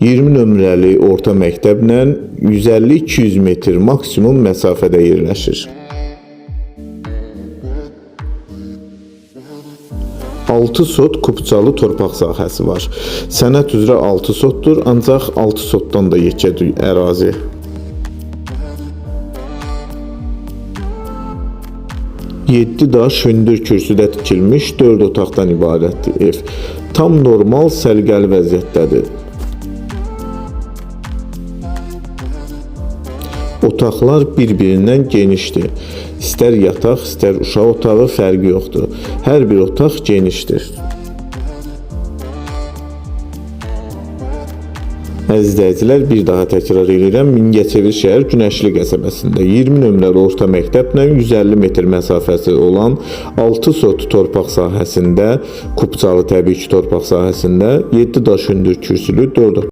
20 nömrəli orta məktəblə 150-200 metr maksimum məsafədə yerləşir. 6 sot kupçalı torpaq sahəsi var. Sənəd üzrə 6 sotdur, ancaq 6 sotdan da yekədir ərazi. 7 daş hündür kürsüdə tikilmiş 4 otaqdan ibarətdir ev. Tam normal, səliqəli vəziyyətdədir. Otaqlar bir-birindən genişdir. İstər yataq, istər uşaq otağı fərqi yoxdur. Hər bir otaq genişdir. Əziz izləyicilər, bir daha təkrar edirəm, Mingəçevir şəhər Günəşli qəsəbəsində 20 nömrəli orta məktəblə 150 metr məsafəsi olan 6 sot torpaq sahəsində, Kupçalı təbii ki, torpaq sahəsində 7 daş hündür kürsülü 4